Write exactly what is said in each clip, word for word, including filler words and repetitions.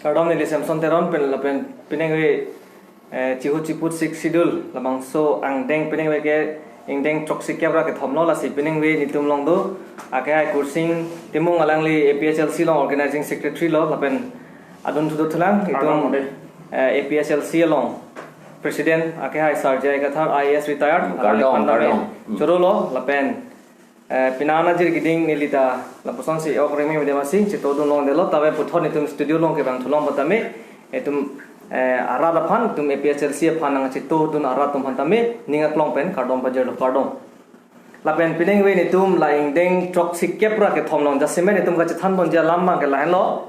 Kardom, neli Samson Teron pen lapen peningve, eh, chihu chiput Sixth Schedule labangso angdeng peningve ke ingdeng throksi kep ra kethom lo, lasi peningve netum along do akehai Kursing Timung, alangli A P H L C along organizing secretary lo, lapen adun thudo thulang itum, Kardom, ode. eh, A P H L C along president akehai Sir J I Kathar, I A S retired, Kardom, alangli aphan kami kardom. Hmm. Choro lo, lapen eh, penang anajir keding neli ta lapuson si ok reme medem asi, chito dun longdetlo, tave puthot netum studio along kevang thu long pen tame, netum, eh, arat aphan, netum A P H L C aphan nangchito dun arat atum aphan tame ning aklong pen kardom pajirlo, kardom. Lapen peningve netum la ingdeng throksi kep ra kethom along jasemet netum kachethan ponji alam abang ke lahenlo.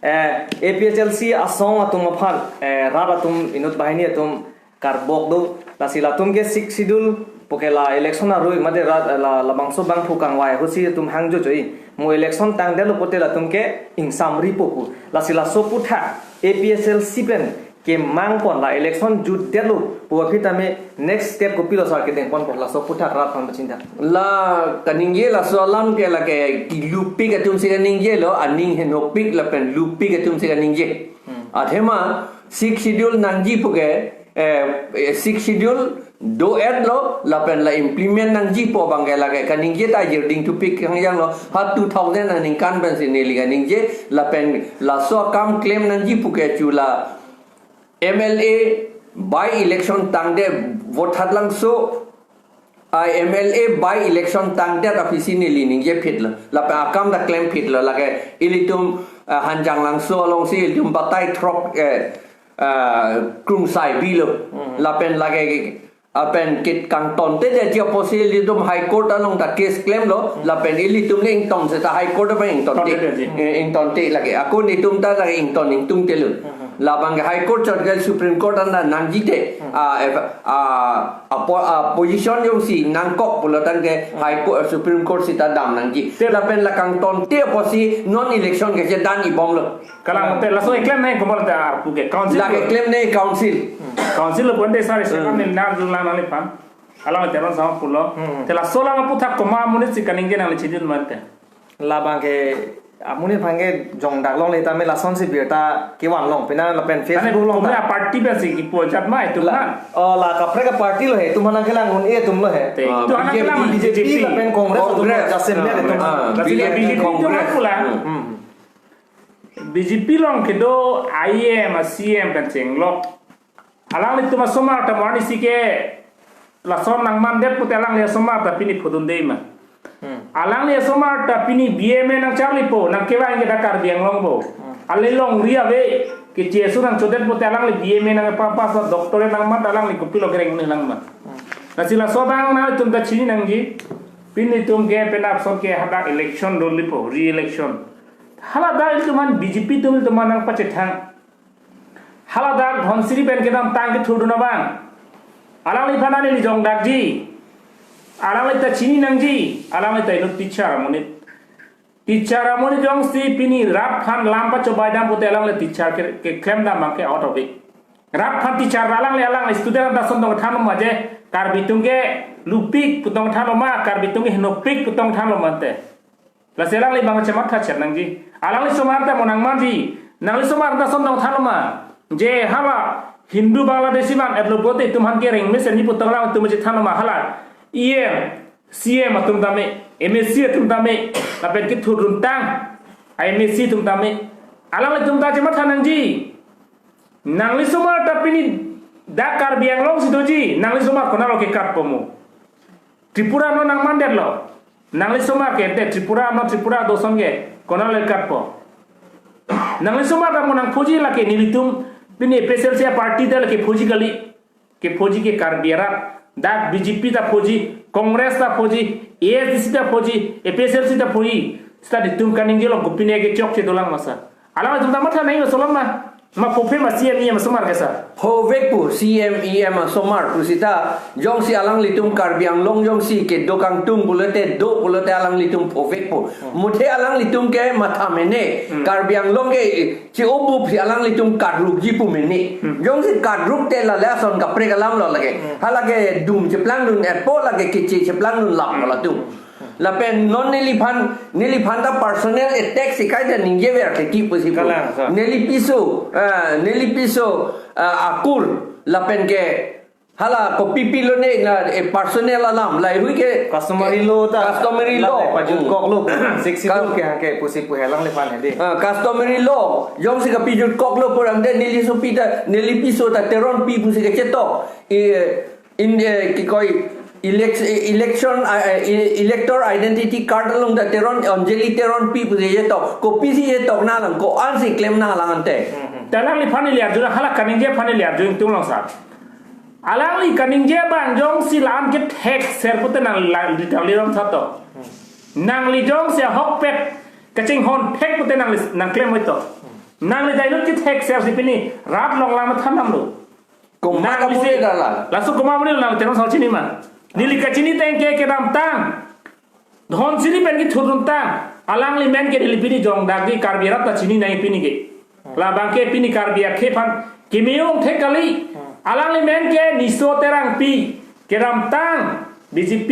Eh, A P H L C asong atum aphan, eh, rat atum, inut banghini atum karbok do. Lasi latum ke Sixth Schedule pu ke la election arui mate rat la, labangso bangphu kangvai ahut si atum hangjo joi. Mo election tangdetlo pulote latum ke ingsamripo pu. Lasi laso aputhak A P H L C pen kemang pon, la election jutdetlo pu aphi tame next step kopilo sar kedeng ponpo, laso aputhak rat aphan pachini tha. La kaningje laso alam ke lake kelupik atum si kaningjelo, aning henopik lapen lupik atum si kaningje. Hmm. Athema Sixth Schedule nangji pu ke, eh, eh, Sixth Schedule do-etlo lapen la implement nangji pu abang ke lake kaningje ta jirding thupik kangjanglo, ha two thousand aningkan pensi neli kaningje, lapen laso akam klem nangji pu ke chu la M L A by election tangdet, Voithalangso a M L A by election tangdet aphi si neli ningje phitlo. Lapen akam ta klem phitlo. Lake ilitum, ah, Hanjanglangso along si ilitum batai throk, eh, ah, krungsai bilo. Hmm. Lapen lake, lapen kit kangtonte detji apotsi ilitum High Court along ta case klemlo. Hmm. Lapen ilitum le ington seta High Court abang ingtonte. Tonte detji. Eh, ingtonte lake. Ako netum ta lake ington ingtungtelo. Hmm. Labang ke High Court chot ke Supreme Court anta nangji te, Hmm. ah, eh, ah, apo-, ah, position jongsi nangkok pulo tangte High Court, Supreme Court sita dam nangji. Te- Lapen la kangtonte apotsi non election ke chedan ibomlo. Kalang te laso eklem nai komal te arpu ke council Lake ko. Klem nai council. Hmm. Council lo bonde sari sekan Hmm. ni nar jula nali pan. Alang Teron sama pulo. Hmm. Te laso alam aputhak komat amonit si kaningje nangli chidin mate. Labang ke amonit aphan ke jongdak longle tame lasonsi birta kevan long, penang lapen Ane Facebook along tumra ta. Party pensi kipu ajat ma itum La, na. Oh, la kaprek aparty lo he, itum aphan nangkelang un-e atum lo he. Te, Ah, itum aphan B J P, nangkelang B J P B J P. Lapen Congress atum Congress. Jasemet Ah, itum. Ah, Lasi B J P, B J P itum Congress. Aphan pula. Hmm. Hmm. B J P along kedo I M, C M pen chenglok. Alanglitum asomar ta mo arnisi ke lason nangmandet pute alangli asomar ta pini phodun dei ma. Hmm. Alangli asomar ta pini B M A nangcharlipo, nangkevang ke ta Karbi Anglong po. Hmm. Ale longri ave, ke Jesu nangchodet pute alangli B M A nangpapas, doctorate nangmat, alangli kopilo kereng ne nangmat. Hmm. Lasi laso abang nangtum ta chini nangji, pini itum ke penap son ke hadak election dolipo, re-election. Hala dak itum aphan B J P atum itum aphan nangpachethang. Hala dak Dhansiri pen kedamtang kethurdun abang. Alangliphan neli jongdakji. Alangli ta chini nangji. Alangli ta inut teacher amonit. Teacher amonit jongsi pini rat aphan lam pachobai dam pute alangli teacher ke, keklem dam abang ke out of it. Rat aphan teacher alangli, alangli student ta son tong than ma je. Karbi atum ke lupik pu tong than ma, Karbi atum ke henopik pu tong than ma ante. Lasi alangli abang chematha chet nangji. Alangli asomar ta mo nangmanji. Nangli asomar ta son tong than ma. Je hala Hindu Bangladeshi man etlo bote itum aphan kereng mesen ni pu tong lang itum chethan ma hala. E M, C M atum tame, M A C atum tame, lapen kethurdun tang, M A C atum tame. Alanglitum ta chematha nangji. Nangli asomar ta pini dak Karbi Anglong si doji, nangli asomar konatlo kekatpo mo. Tripura non nangmandetlo. Nangli asomar ke te Tripura non Tripura adoson ke konatlo kekatpo. Nangli asomar ta mo nangphoji lake nelitum pini A P H L C aparty ta lake phoji kali. Kephoji ke Karbi arat. Dak B J P ta phoji, Congress ta phoji, A S D C ta phoji, A P H L C ta phoji. Seta netum kaningjelo kopine kechokche dolang ma sir. Alanglitum ta matha nai ma solom ma. Ma phope ma C M E M asomar ke sir. Phovek pu C M E M asomar pu seta jongsi alanglitum Karbi Anglong jongsi kedo kangtung pulote do pulote alanglitum phovek pu. Hmm. Muthe alanglitum ke matha mene. Hmm. Karbi Anglong ke che-obup si alanglitum katrukji pu mene. Hmm. Jongsi katruk te la le ason kaprek alam lo lake. Hmm. Hala ke dum cheplangdun etpo lake keche cheplangdun lap lo latum. Hmm. Lapen non neliphan, neliphan ta personal attack si kaita ningjever ke ki pusi pu. Kalang, sir. Neli piso, ah, neli piso, ah, akur, lapen ke hala kopi pilo ne na, eh, personal alam, lahei hui ke customary law ta customary law. Lapen pajut Hmm. kok lo, Sixth Schedule Ka- ke hangke pusi pu helang liphan hedi. Ah, customary law, jongsi kapajut kok lo purangde neli sopi ta, neli piso ta Teronpi pusi kechetok. Eh, in, eh, ki koi, elec-, election, eh, eh, elector identity card along ta Teron, Anjali Teronpi pusi chetok. Kopisi chetok nanglang, ko-ansi klem nanglang ante. Hmm, hmm. Ta alangliphan ili arju, hala kaningje aphan ili arju ingtung long sir. Alangli kaningje abang jongsi la-an kethekser pute nangli la-, ditangli rom tha to. Nangli jongsi ahokpet kachinghon thek pute nangli nangklem hoi to. Nangli ta inut kethekser si pini rat along lam than damlo. Komat Nangli apot si dala. Laso komat apot nang Teron sar chini ma. Neli kachini tangke kedamtang Dhonsiri pen kethurdun tang, alangli men ke neli pini jongdakji, Karbi arat ta chini nangji pini ke. Labang ke pini Karbi akhei aphan keme-ong thek kali. Alangli men ke Niso Terangpi, kedamtang B J P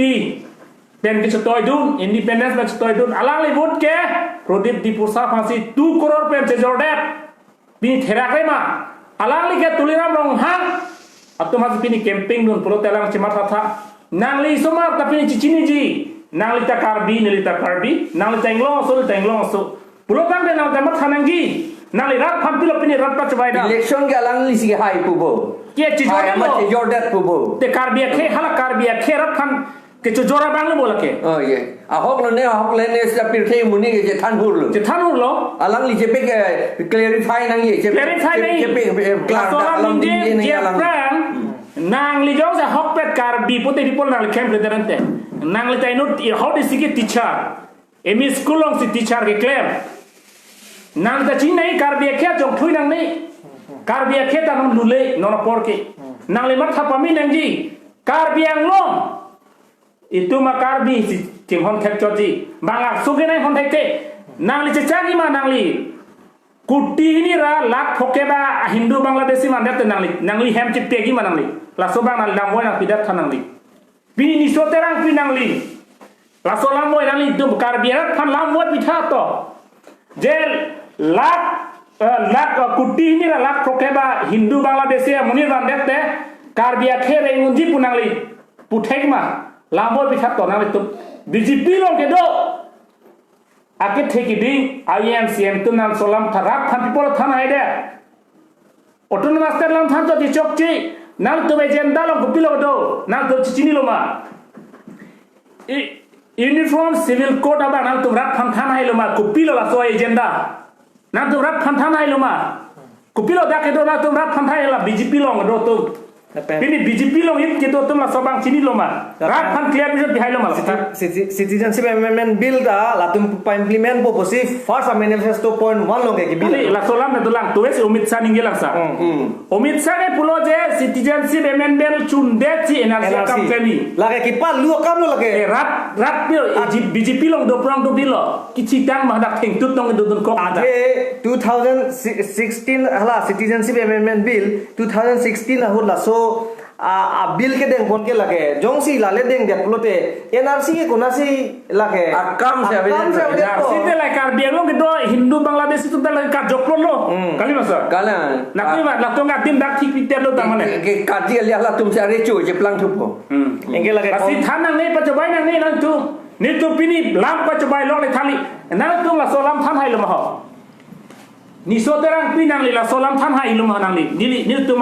pen kechetoidun, independence pen chetoidun. Alangli vote ke Pradip Diphusa aphansi two crore pen chejordet. Pini therak re ma, alangli ke Tuliram Ronghang atum aphansi pini campaign dun pulote alang chemathatha. Nangli osomar ta pini chechiniji. Nangli ta Karbi, neli ta Karbi. Nangli ta Inglong aso, neli ta Inglong aso. Pulotangte nangli ta matha nangji. Nangli rat aphan pilo pini rat pachobei dam. Election ke alanglisi hai pupo. Ke chijor Hai amat lo. Chejordet pupo. Te Karbi akhei, hala Karbi akhei rat aphan kechojor abang lo bo lake. Oh, ye. Ahok lo ne, ahok le ne, seta pirthe amonit ke chethan hurlo. Chethan hurlo. Alangli chepe ke clarify nangji, chepe, Clarify chepe, nangji. chepe, eh, Laso alam alam ningje, ningje nangji alang. Jepran, Hmm. nangli jongsi ahokpet Karbi pute people nangli camp leader ante. Nangli ta inut, i, how desi ke teacher. M E school alongsi teacher keklem. Nang ta chini nangji Karbi akhei ajong thui nangne. Karbi akhei ta non lule, non apor ke. Nangli matha pame nangji. Karbi Anglong. Itum a Karbi si chinghon thek chotji. Bang aso ke nanghon thekte. Nangli chechakji ma nangli. Kuti hini ra lakh phokeba Hindu Bangladeshi mandet nangli. Nangli hem chepegi ma nangli. Laso abang nangli lamvoi nangpidet tha nangli. Pini Niso Terangpi nangli. Laso lamvoi nangli itum Karbi arat aphan lamvoi pitha to. Je lakh, eh, lakh, eh, kuti hini ra lakh phokeba Hindu Bangladeshi amonit mandet te Karbi akhei re-engonji pu nangli puthek ma, lamvoi pitha to nanglitum. B J P along kedo akethe kiding I M C M atum nang laso alam tha rat aphan people than hai de. Autonomous state alam than to di chokche, nangtum agenda along kopilo do, nangtum chechinilo ma. I, Uniform Civil Code abang nangtum rat aphan than hailo ma, kopilo laso agenda. Nangtum rat aphan than hailo ma. Kopilo dak kedo nangtum rat aphan than hailo B J P along do tum. Lapen Pini B J P along it kedo atum laso abang chinilo ma. Lapen Rat aphan clear bisa dihailo ma. Citi-, citi-, Citizenship Amendment Bill ta latum pa-implement po pusi first manifesto point one along ke kebi. Kali, laso alam na dolang, tuwe si Amit Shah ningje lang sa. Hmm. Hmm. Amit Shah ke pulo je Citizenship Amendment Bill chundet si N R C N R C akam kali. Lake kipalu akam lo lake. Eh, rat, rat pil, Ah. B J P along do prang do bilo. Kichitang ma dak thengtut tong do dun kok ada. Athe two thousand sixteen hala Citizenship Amendment Bill two thousand sixteen ahut laso a, a bill kedeng pon ke lake. Jongsi lale dengdet pulote N R C ke konasi lake. Akam si ave akam si ave N R C po. Site la Karbi Anglong kedo Hindu Bangladeshi atum ta lake kajok lo. Hmm. Kali masa. Kali. Latum, ah. Latum adim dak thik piter lo tamane. Ke, ke, kaji ali halatum si arecho cheplang thupo. Hmm. Anke lake Lasi kon- than nangne, pachobai nangne nangtum. Nelitum pini lam pachobai lok le thali. Nangtum laso alam than hailo ma ho. Niso Terangpi nangli laso alam than hailo ma nangli. Neli, nelitum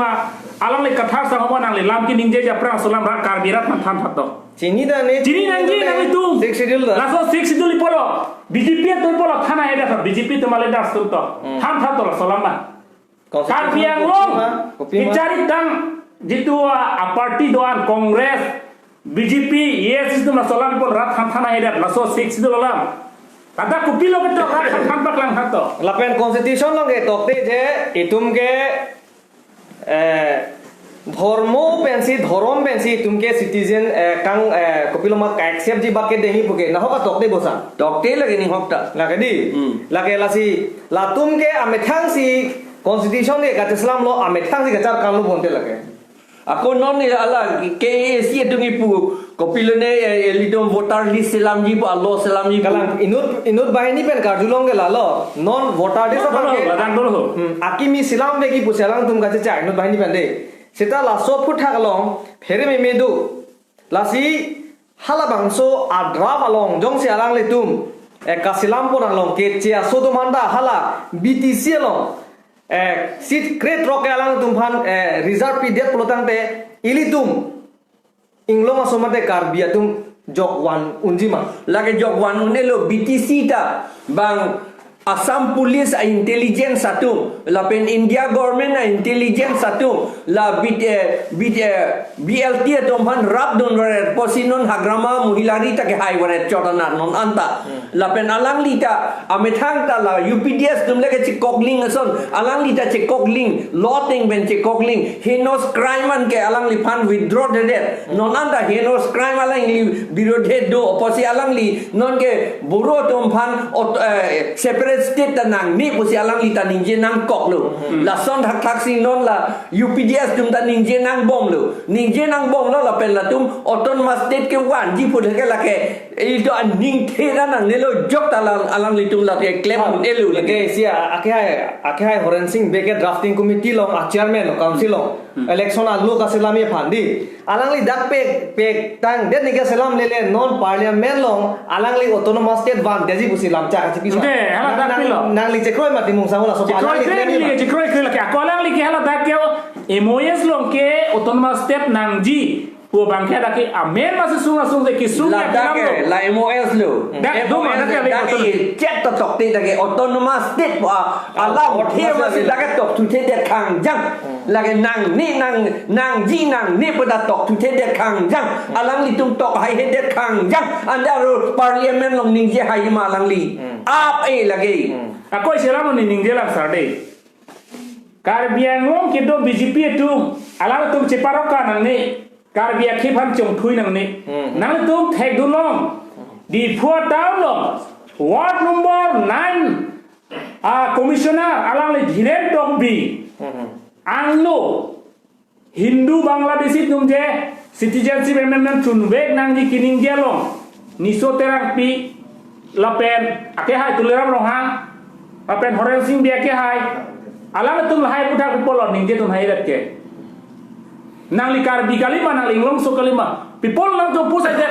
alangli Kathar Sangho nangli lam keningje aphrang laso alam rat Karbi rat aphan than tha to. Chini ta ne Chini nangji nanglitum. Sixth Schedule ta. Laso Sixth Schedule ipolo. B J P atum ipolo than hai dak B J P atum leaders atum to. Hmm. Than tha to laso alam ma. Constitution Karbi Anglong, kopi ma, kopi ma. Ichari tang jitu, ah, a party do-an Congress, B J P, A I C C atum laso alam ipon rat aphan than hai dak laso Sixth Schedule alam. Tata kopilo ketok rat aphan than paklang tha to. Lapen constitution along ketokte je itum ke, eh, dhormo pensi, dhorom pensi itum ke citizen, eh, kang, eh, kopilo ma ka-accept ji bak kedengji puke. Nahok atokte bosa. Tokte lake ning hok ta. Lake di. Hmm. Lake lasi latum ke amethang si constitution ke kacheslam lo, amethang si kachar kan lo bonte lake. Ako non ni ala K A A C atum ipu Kopilo ne, eh, ilitum voter list selamji pu, alo selamji pu. Kalang inut, inut banghini pen karjulong ke lalo. Non voter list Dolo, apa ke? Ladang dolo. Hmm, akimi selamvekji pusi alangtum kachechak inut banghini pen de. Seta laso aphuthak along phere meme do. Lasi halabangso a-draft along jongsi alanglitum, eh, kasilampon along ke che aso atum aphanta hala B T C along, eh, seat krethrok ke alangtum aphan, eh, reserve pidet pulotangte ilitum inglong aso mate Karbi atum jokvan unji ma? Lake jokvan un-elo, B T C ta bang Assam Police a-intelligence atum, lapen India government a-intelligence atum, la B T, eh, B T, eh, B L T atum aphan rapdun varet, pusi non Hagrama Mohilari ta kehai varet chot anat non anta. Hmm. Lapen alangli ta amethang ta la U P D S atum le kechekokling ason, alangli ta chekokling, law ateng pen chekokling, heinous crime an ke alangliphan withdraw dedet. Non anta heinous crime alangli birodhe do, pusi alangli nonke Boro atum aphan ot-, eh, separate state ta nangne pusi alangli ta ningje nangkoklo. Hmm. Lason thakthaksi non la U P D S atum ta ningje nangbomlo. Ningje nangbomlo lapen latum autonomous state kevanji pu ke lake ilitum aning thera nangnelo, jokta alang, alanglitum lake klem Ah, elo lake. Lake isi a-, akehai, akehai Horen Sing Bey ke drafting committee along a-chairman lo, council along. Hmm. Election alo kaselamji aphan di. Alangli dak pek, pektang det ni ke selamlele, non parliament along alangli autonomous state vandetji pusi lamchak kachipi sa. Oke, hala Nang, dak nang, pilo. Nangli chekroi ma Timung Sangho laso Chekroi alangli kre claim ni ma. Chekroi kre lake. Ako alangli ke hala dak ke M O S along ke autonomous state nangji pu abang ke dak ke amen masi sung asung se kesung ya Ladak kilam ke lo. La M O S lo. Dak do ma, M O S dak ke dak betul. Ke chet to tok te dak ke autonomous state pu a, alam Autonomous the masi state. Dak ke tokthuthedet khangjang. Hmm. Lake nangne nang, nangji nangne pu ta tokthuthedet khangjang. Alanglitum tok haihedet khangjang. Ante aro parliament along ningje hai ma alangli. Hmm. Ap e lake. Hmm. Ako isi alam ni ningje lang sar de. Karbi Anglong kedo B J P atum, alangtum cheparokka nangne, Karbi akhei aphan chongthui nangne. Hmm. Nangtum thekdunlong, Diphu town along, ward number nine, a commissioner alangli Dhiren Tokbi, Hmm. angno, Hindu Bangladeshi atum je citizenship amendment chunvek nangji keningje along, Niso Terangpi lapen akehai Tuliram Ronghang lapen Horen Sing Bey akehai, alangtum lahai aphuthak pipolo ningjedun haidet ke. Nangli Karbi kali ma, nangli inglongso kali ma. Pipolo nangtum pusai je,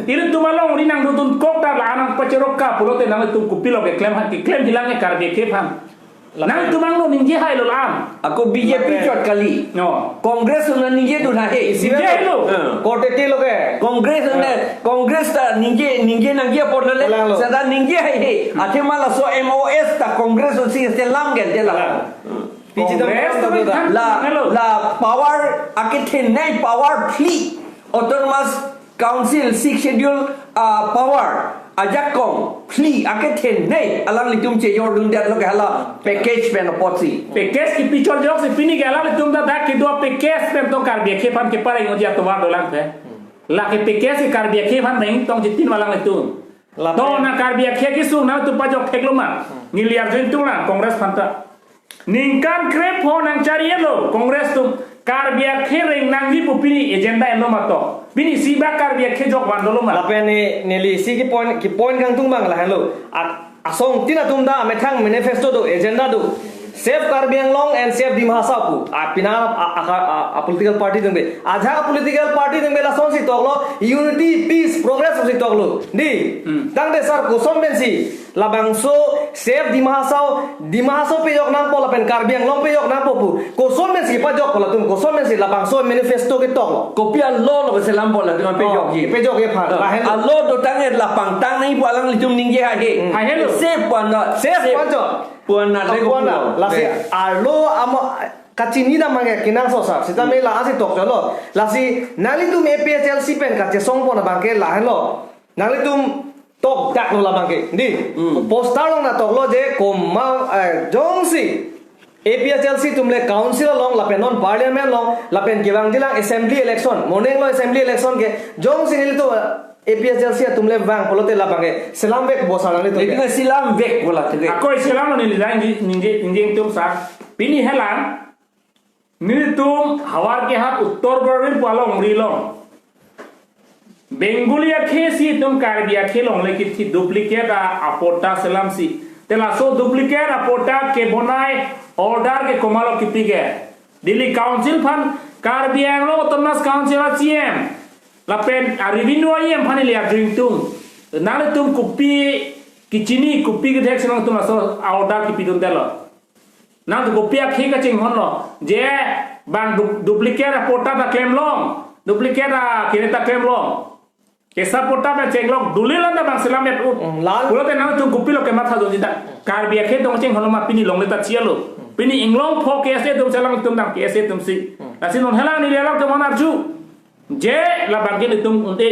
ilitum alongri nangdunkok ta la nangpacherokka pulote nangtum kopilo keklem ha, keklem hilang ke Karbi akhei aphan. Nangtum angno ningje hailo la-an. Ako B J P Lapen. Chot kali. No. Congress un ningjedun ha he. Isi Ningje lo. Hailo. Eh. Koteti lo ke. Congress un, Eh. Congress ta ningje, ningje nangji apor le. Kalang lo. Seta ningje hai he. Athema laso M O S ta Congress un si selam gen de la. Kalang. Pichi Congress dam tu dam dam. La, Hello. La power akethenei power phli. Autonomous Council Sixth Schedule, ah, power ajakong phli akethenei alanglitum chejordundet lo ke hala package pen apotsi. Package kipi chorjok si pini ke alanglitum ta dak kedo package pen to Karbi akhei aphan kepareng oji atovar dolang phe. Lake package ke Karbi akhei aphan reng tong chitin alanglitum. Lapen. To na Karbi akhei kesung nangtum pajok theklo ma. Neli arjuin tung lang Congress aphan ta. Ningkan krepho nangchari-etlo Congress atum Karbi akhei reng nangji pu pini agenda enlo ma to. Pini isi bak Karbi akhei jokvan dolo ma. Lapen ne, neli isi ke point, ke point kangtung abang lahenlo. A, asong tin atum ta amethang manifesto do, agenda do. Save Karbi Anglong and save Dima Hasao pu. A, pina a, a, a, a, a political party atum ke. Ajak political party atum ke lasonsi toklo, unity, peace, progress si toklo. Di. Hmm. Tangte sir koson pensi labangso save Dima Hasao, Dima Hasao pejok nangpo lapen Karbi Anglong pejok nangpo pu koson pensi pajokpo latum, koson pensi labangso manifesto ketoklo. Kopi alo lo selampo latum Oh, pejokji. Pejokji aphan. Ah, lahenlo. Alo dotang et la pangtang nangji pu alanglitum ningje hai he. Hmm. Hai helo. Save pu an ta, Save save pu an ta. Pu an ta Ah, le pu an ta. Kopi lo. Lasi Eh. alo amo kachinidam abang ke kenangsot sir. Sitame Hmm. la-ansi tokchotlo. Lasi nanglitum A P H L C pen kachesongpon abang ke lahenlo. Nanglitum tokdaklo labang ke. Di. Hmm. Poster along ta toklo je komat, eh, jongsi A P H L C atum le council along lapen non parliament along lapen kevangjilang assembly election, moneng lo assembly election ke jongsi nelitum, eh, A P H L C atum le vang pulote labang ke selamvekpo sir nanglitum ke. Nelitum selamvekpo la tu ke. Ako selam lo neli lang di ningje, ningje tum sir. Pini helang. Nelitum havar kehat Uttar Borbil pu alongri along. Bengali akhei si itum Karbi akhei along le kithi duplicate a, a patta selam si. Te laso duplicate a patta kebonai order ke komatlo kipi ke? Delhi Council aphan, Karbi Anglong Autonomous Council a C E M, lapen a revenue a E M aphan ili arju ingtung. Nanglitum kopi kechini, kopi kethek si nangtum laso a order kipidun detlo? Nangtum kopi akhei kachinghonlo je bang du-, duplicate a patta ta klemlong, duplicate a kere ta klemlong. Kesa patta bang chenglok duli landa bang selam et ut. Hmm, lan. Pulote nangtum kopilo kematha do jita. Karbi akhei tong chinghonlo ma pini longle ta chialo. Pini inglong pho K S A atum selam itum dang K S A atum si. Hmm. Lasi non helang neli alangtum aphan arju. Je labang ke itum unte,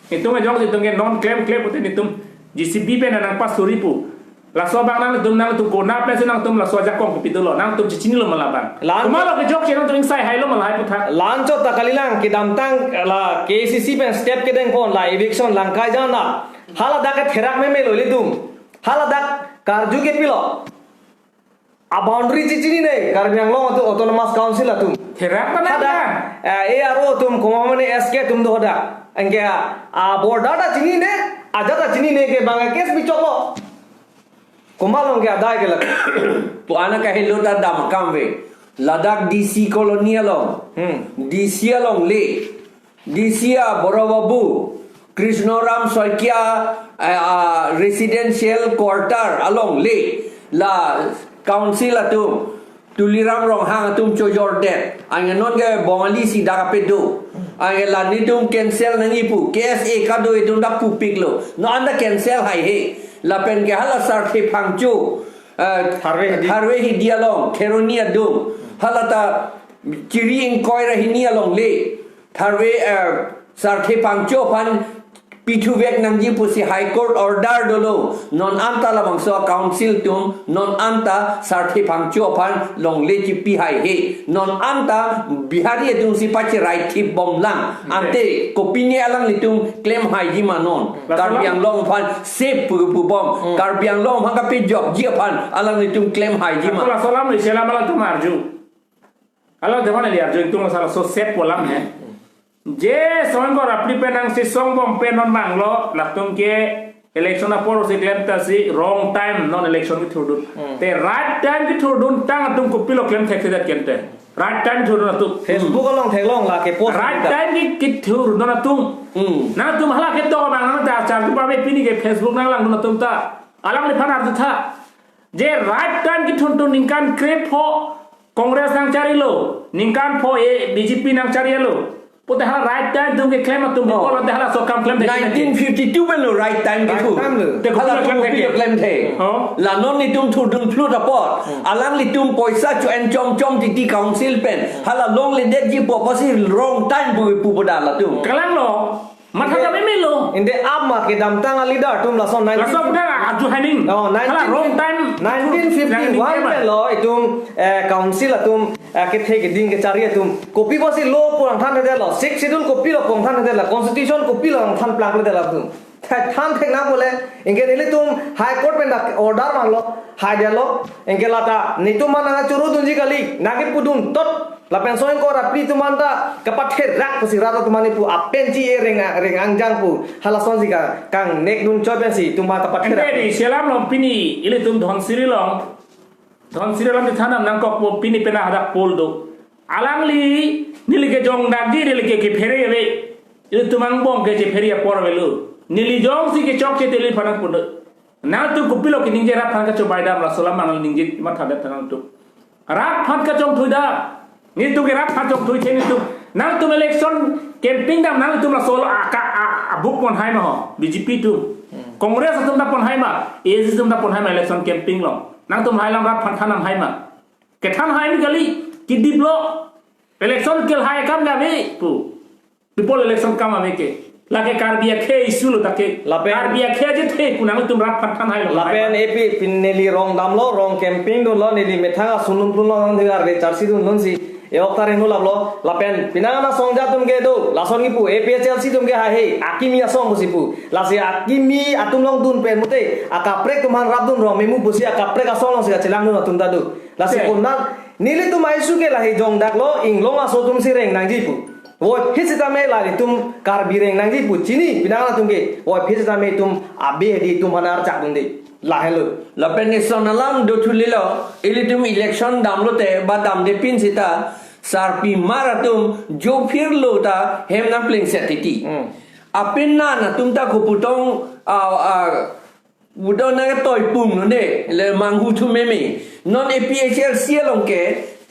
itum ajong itum ke non klem klem pute itum J C B pen nangpasuri pu. Laso abang nangtum nangtum konat pensi nangtum laso ajakong kopi dolo, nangtum chechinilo ma labang. Lan. Komatlo kejok che nangtum ingsai hailo ma lahai puthak. Lanchot ta kalilang kedamtang la K A C C pen step kedengpon la eviction langkai jana. Haladak ke therak memelo ilitum. Haladak karju ke pilo. A boundary chechinine Karbi Anglong atum Autonomous Council atum. Therak mana hadak, ya? Eh, A R O atum komat mane S K atum do hadak. Anke a, a border ta chinine, ajat ta chinine ke bang case bichoklo. Komat along ke adai ke lak. Pu anak kahelo ta dam akam ave. Ladak D C colony along. Hmm. D C along le. D C a Boro Babu, Krishnaram Saikia, eh, ah, residential quarter along le. La council atum, Tuliram Ronghang atum chojordet. Anke non ke Bongali si dak ape do. Anke la netum cancel nangji pu. K S A kado itum dak pupiklo. Non anta cancel haihe. Lapen ke hala Sarthe Phangcho, eh, Tharve Hidi. Tharve Hidi along, Kheroni adung. Hala ta Chiri ingkoi ra hini along le. Tharve, eh, Sarthe Phangcho aphan pithuvek nangji pusi High Court order dolo. Non anta labangso council atum, non anta Sarthe Phangcho aphan longle chipi haihe. Non anta Bihari atum si pacherai thip bomlang. Ante kopine alanglitum klem haiji ma non? Laso Karbi alam. Anglong aphan safe pu, pubom. Hmm. Karbi Anglong aphan kapejokji aphan alanglitum klem haiji ma? Laso alam le selam alangtum arju. Alangtum aphan ili arju ingtung, laso safe pu alam he. Je Soinkor Rapli pen nangchisong bom pen non banglo, latum ke election apor si klem ta si wrong time non election kethurdun. Hmm. Te right time kethurdun tang atum kopilo klem thekthedet kente. Right time kethurdun atum. Facebook along theklong la ke post Right ta. Time ke kethurdun atum. Hmm. Nangtum hala kedo bang nang ta char tu pame pini ke Facebook nanglangdun atum ta. Alangliphan arju tha. Je right time kethurdun ningkan krepho Congress nangcharilo, ningkan pho e B J P nangcharilo. Pute hala right time atum keklem atum. Oh. Bikol ante hala so kam klem de. Nineteen fifty-two pen lo right time. Right kethu. Time lo. Te hala kopilo klem kopilo the. Klem the. Oh. La non netum thurdun phlut apot. Hmm. Alanglitum poisa cho-en chom chom titi council pen. Hala longledetji pu apotsi wrong time pu pu pu da latum. Kalanglo. Matha ta memelo. Ante ama kedamtang a leader atum lason nineteen. Laso pu ta arju haining. Oh, Hala nineteen, wrong time. Nineteen fifty-one pen lo itum, eh, council atum, eh, kethe keding kechari atum. Kopi pusi law pu nangthandetlo. Sixth Schedule kopilo pu nangthandetlo. Constitution kopilo nangthan plangpledetlo atum. Than thek nang pule, anke nelitum High Court pen dak order manglo, haidetlo, anke lata netum ma nangchurudunji kali, nangkepudun tot, lapen Soinkor Rapli atum anta kapatherak pusi rat atum ani pu apenji e reng, reng angjang pu, halasonsi ka, kangnekdun choi pensi atum ma kapatherak. Ante di selam long pini, ilitum Dhansiri along, Dhansiri along di thanam nangkok po pini pena hadak pol do. Alangli, neli kejongdakji, neli ke kephere ave. Ilitum angbong ke chephere apor avelo. Neli jongsi kechokche te neliphan nangpudun. Nangtum kopilo keningje rat aphan kachobai dam, laso alam nangli ningje mathadet nangtum. Rat aphan kachongthui dam. Netum ke rat aphan chongthui che netum. Nangtum election campaign dam nangtum laso aka a, a book pon hai ma ho. B J P atum. Hmm. Congress atum ta pon hai ma. A A C atum ta pon hai ma election campaign along. Nangtum hai alam rat aphan thanam hai ma. Kethan hai ni kali. Kediplo. Election ke lahai akam ave pu. People election akam ave ke. Lake Karbi akhei issue lo ta ke. Lapen Karbi akhei aje the pu nangtum rat aphan than hailo. Lapen A P pin neli rong damlo, rong campaign dunlo, neli methang asunlun dunlo, nang dengar de charsi dunlonsi. E-ok ta rengno laplo. Lapen penang asong atum ke do. Lason kipu A P H L C atum ke haihe. Akimi asong pusi pu. Lasi akimi atum along dun pen mute. Akaprek atum aphan rapdun rong memu pusi akaprek asong alongsi kachelangdun atum ta do. Lasi Te. Konat nelitum a-issue ke lahei jongdaklo, inglong aso atum si reng nangji pu. Voiphit sitame la itum Karbi reng nangji pu chini pinang atum ke. Voiphit sitame itum abe di itum hanar chak dunde. Lahenlo. Lapen ison alam do thulilo, ilitum election damlote ba damde pin sita, sarpimar atum jophirlo ta hem nangplengset titi. Hmm. Apin nan atum ta kuputong, ah, ah, Budon nang toipung lo ne, le manghu thu meme. Non A P H L C along ke,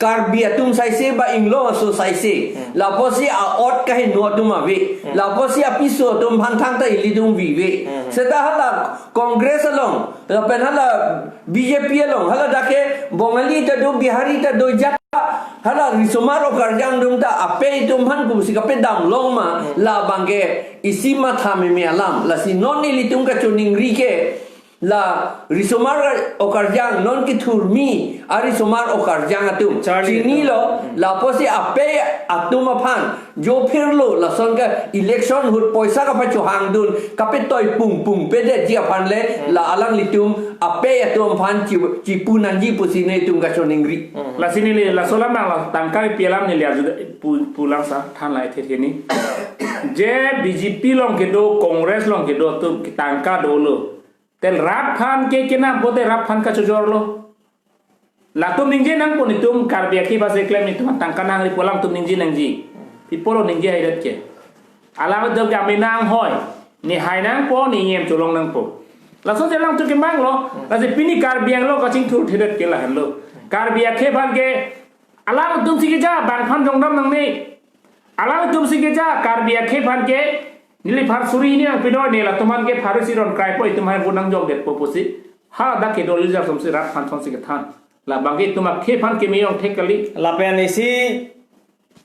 Karbi atum saise ba Inglong aso saise. Hmm. Lapusi a-ot kaheno atum ave. Hmm. Lapusi apiso atum aphan thangta ilitum vive. Hmm. Seta hala Congress along, lapen hala B J P along, hala dak ke Bongali ta do, Bihari ta do, Jat hala risomar okarjang atum ta ape itum aphan kumsi kapedam long ma, hmm, labang ke isi matha meme alam, lasi non ilitum kachiningri ke la risomar okarjang non kithurmi arisomar okarjang atum. Charli chinilo, hmm, lapusi ape atum aphan jophirlo lason ke election ahut poisa kapachohang dun kapetoi pung pung pedetji aphan le, hmm, la alanglitum ape atum aphan chi, chipu nangji pusi nelitum kachiningri. Hmm. Lasi neli laso alam nang la tangka pi alam neli arju pu, pulang sa than lai the the ni. Je B J P along kedo, Congress along kedo atum ke tangka dolo. Tel rat aphan ke kenam pote rat aphan kachojorlo. Latum ningje nangpo, netum Karbi akhei aphan si klem netum tangka nangri pu alam tum ningje nangji. Pi apotlo ningje haidet ke? Alanglitum ke ame nanghoi. Ne hai nangpo, ne nyem cholong nangpo. Laso je alangtum kemanglo, lasi pini Karbi Anglong kachingthur thedet ke lahenlo. Karbi akhei aphan ke alangtum si keja bang aphan jongdam nangne. Alangtum si keja Karbi akhei aphan ke neliphan suri hini nangpidoi, ne latum aphan ke pharo isi ron kraipo, itum aphan vote nangjongdetpo pusi. Hadak kedo leader atum si rat aphan thon si kethan. Labang ke itum akhei aphan keme jong thek kali. Lapen isi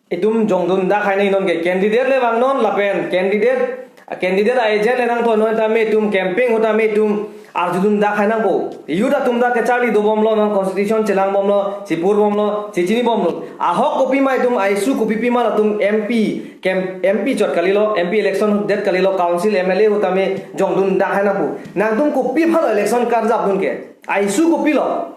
itum jongdun dak hai nai non ke candidate le vangnon lapen candidate, candidate a-agent le nangtoi non tame itum campaign ahut tame itum arjudun dak hai nangpo. Youth atum dak kacharli dobomlo, non constitution chelangbomlo, chipurbomlo, chichinibomlo. Ahok kopima itum, a-issue kopi pima latum M P, kem-, M P chot kalilo, M P election det kalilo, council M L A ahut tame jongdun dak hai nangpo. Nangtum kopi aphanlo election karjap dun ke? A-issue kopilo?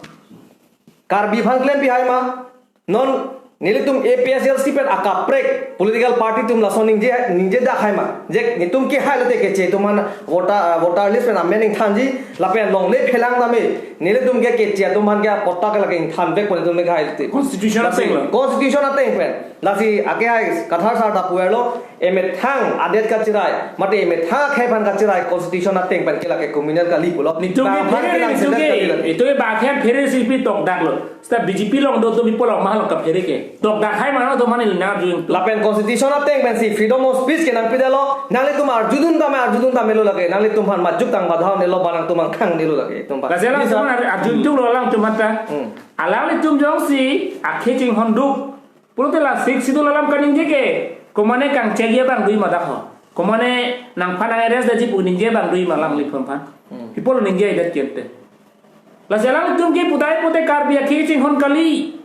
Karbi aphan klem pi hai ma? Non nelitum A P H L C pen akaprek political party atum lason ningje, ningje dak hai ma? Je netum ke hai lote keche atum aphan voter, voter list pen amen ingthanji, lapen longle phelang tame nelitum ke keche atum aphan ke patta ke lake ingthan vek pu netum ke hai lote. Constitution lasi ateng lo. Constitution ateng pen. Lasi ake hai Kathar sir ta puverlo, emethang adet kachirai, mate emethang akhei aphan kachirai constitution ateng pen ke lake communal kali pulo. Netum ke bang aphan phere kelang netum sedet ke, kali lake. Itum ke bang aphan phere si pi tokdak lo. Seta B J P along do atum pi apotlo mahal kaphere ke. Tokdak hai mano atum aphan neli nang arju tung. Lapen constitution ateng pensi freedom of speech ke nangpidetlo. Nanglitum arjudun tame, arjudun tame lo lake. Nanglitum aphan majok tang badha nelo, ba nangtum angkhang nelo lake. Itum aphan. Lasi alang bisa. Atum aphan ar-, arju tunglo alangtum aphan ta. Hmm. Alanglitum jongsi akhei chinghonduk pulote la Sixth Schedule alam kaningje ke, komane kangchegi abang dui ma dak ho? Komane nangphan nang-arrest detji pu ningje abang dui ma alanglitum aphan? Hmm. Pi apotlo ningje det kente. Lasi alanglitum ke pudai pute Karbi akhei chinghon kali.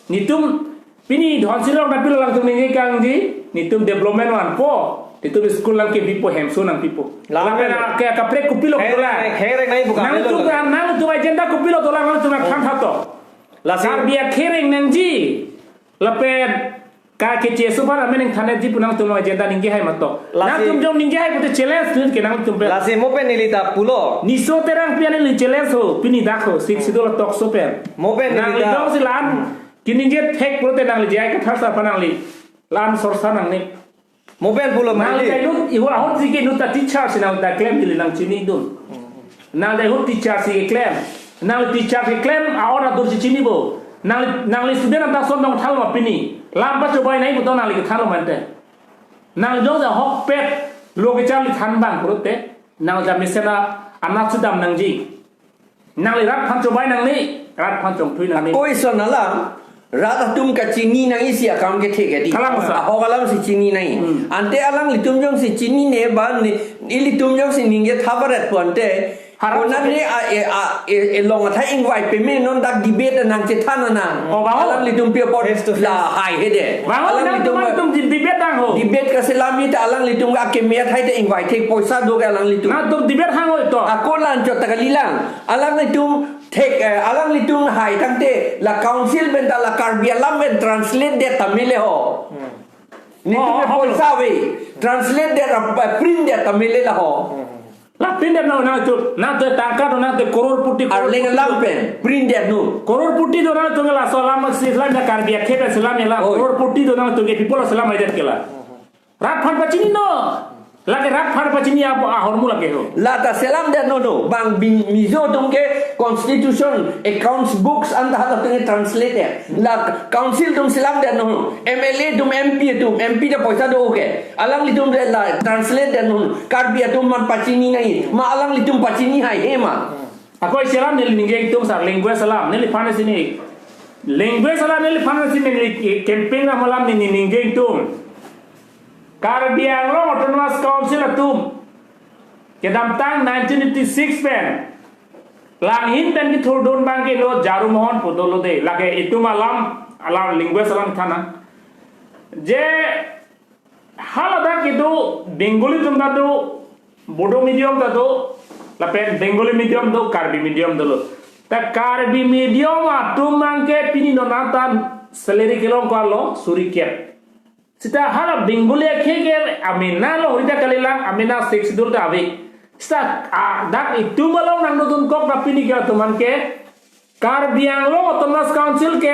Netum pini Dhonsiri Rongpi alangtum ningje kangji, netum development vanpo, netum school nangkebipo, hemso nangpipo. Lapen lapen ke kaprek kopilo heng, dolang. Heng reng nai bukan nanglitum lo. Nanglitum agenda kopilo dolang, nanglitum nang khang thato. Lasi Karbi akhei reng nangji. Lapen ka keche aso aphan amen ingthannetji pu nangtum agenda ningje hai ma to? Lasi nangtum jong ningje hai pute challenge dun ke nangtum pen. Lasi mo pen neli ta pulo. Niso Terangpi an neli challenge ho, pini dak ho, Sixth Schedule talk show pen. Mo pen neli nangli ta jongsi la-an, hmm, kiningje thek pulote nangli J I Kathar sir aphan nangli la-an sorsa nangne. Mo pen pulo nang mali. Dai inut, iho ahut si ke inut ta teacher si nang ta klem ili nang chinidun. Nang dai ahut teacher si klem. Nang teacher si klem, a-or adur si chinipo. Nang, nangli student anta son dong thalo ma pini. Lam pachobei nai puto nangli kethanlo ma ante. Nang jongsi ahokpet lo kecharli than abang pulote, nang jam mesen a-, anat sudam nangji. Nangli rat aphan chobei nangne, rat aphan chongthui nangne. Ako ison alam, rat atum kachini nang isi akam kethe ke di. Kalang sa. Ahok alam si chini nang. Hmm. Ante alanglitum jongsi chinine ba ne, ilitum jongsi ningje thabaret pu ante. Harap konan sabi. Ne a, e, a, e, e long athai ingvai peme non dak debate nang chethan nang. Oh, baho. Alanglitum pi apot face to face. La hai hede. Baho, alanglitum nangtum ba, nangtum di-, debate nang ho. Debate kaselam ita alanglitum akeme athai te ingvai thek poisa do ke alanglitum. Nangtum debate hang ho to. Ako lan chot ta kalilang. Alanglitum thek, eh, alanglitum hai tangte la council pen ta la Karbi alam pen translate det ta mele ho. Hmm. Nelitum Oh, ke oh. poisa ave. Translate det, uh, print det ta mele laho. La print det non, nangtum, nangtum tangka do, nangtum crorepati, Arleng crorepati alam do. pen print det non. Crorepati do nangtum ke laso alam si selam ya, Karbi akhei pen selam ya la. Oi. Crorepati do nangtum ke, people selam ya det ke la. Rat aphan pachini non. Lake rat aphan pachini ap-, ahormu lake ho. La ta selam det non non. Bang Bi-, Mizo atum ke constitution, accounts books anta halatum ke translate ya. La council atum selam det non non. M L A atum, M P atum, M P ta poisa do ke. Alanglitum de la translate det non. Karbi atum aphan pachini nangji. Ma alanglitum pachini haihe ma. Ako isi alam neli ningje ingtung sar, language alam, neliphan si neli. Language alam neliphan si neli campaign alam neli ningje ingtung. Karbi Anglong Autonomous Council atum kedamtang nineteen eighty-six pen, Langhin pen kethurdun abang ke lo Jaru Mohan pu dolo de. Lake itum alam, alam language alam than nang. Je haladak kedo Bengali atum ta do, Bodo medium ta do, lapen Bengali medium do, Karbi medium dolo. Ta Karbi medium atum abang ke pini non atan salary kelong ko-an lo, suri kep. Seta hala Bengali akhei ke amena longri ta kalilang, amena Sixth Schedule ta ave. Seta, ah, dak itum along nangdodun kok, ta pini ke atum aphan ke Karbi Anglong Autonomous Council ke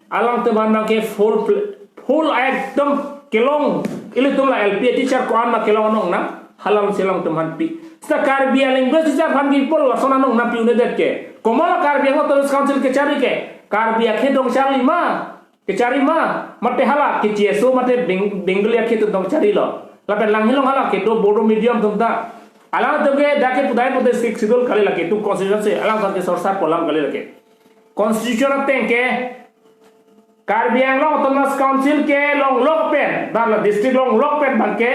alangtum aphan abang ke full pl-, full ekdom kelong, ilitum la L P teacher ko-an ma kelong anong nang, halam selam atum aphan pi. Seta Karbi a language teacher aphan ke pol lason anong nangpi un-edet ke. Komat la Karbi Anglong Autonomous Council kechari ke, Karbi akhei dong charli ma. Kechari ma, mate hala, kechi eso, mate Beng-, Bengali akhei atum dong charli lo. Lapen Langhin along hala kedo Bodo medium atum ta. Alangtum ke dak ke pudai pudai Sixth Schedule kali lake, itum constitution si, alangtum ke sorsar pu alam kali lake. Constitution ateng ke, Karbi Anglong Autonomous Council kelong lok pen, ba la district long lok pen abang ke,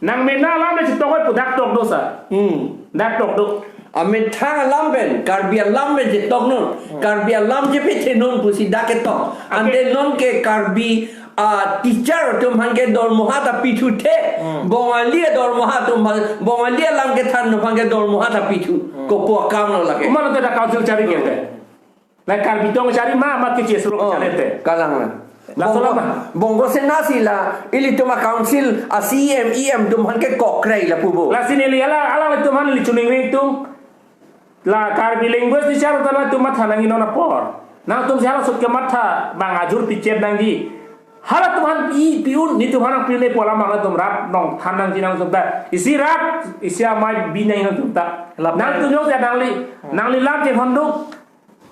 nangmena alam le chetok oi pu dak tok do sar. Hmm. Dak tok do. Amethang alam pen, Karbi alam pen chetok non. Hmm. Karbi alam chepethe non pusi dak ketok. Okay. Ante non ke Karbi, ah, teacher atum aphan ke dormoha ta pithu the. Hmm. Bongali dormoha atum aphan, Bongali alam kethan atum aphan ke dormoha ta pithu. Hmm. Kopi akam lo lake. Komat lo te dak council chari ke te. Hmm. La Karbi tong chari ma, ma kechi eso lo Oh, chari te. Kalang la. La Bongo, sola ma. Bongo Sena si la, ilitum a council, a C E M, E M atum aphan ke kokrei lapu bo. Lasi neli ala, alanglitum aphan neli choningri ingtung. La Karbi language teacher ta latum matha nangji non apor. Nangtum si hala sut kematha abang ajur pichet nangji. Halatum aphan pi, pi un, netum aphan nangpi un-e pu alam abang latum rat nangthan nangji nangtum ta. Isi rat, isi amei bi nangji nangtum ta. Lapen Nangtum jongsi nangli, nangli lam chinghon duk.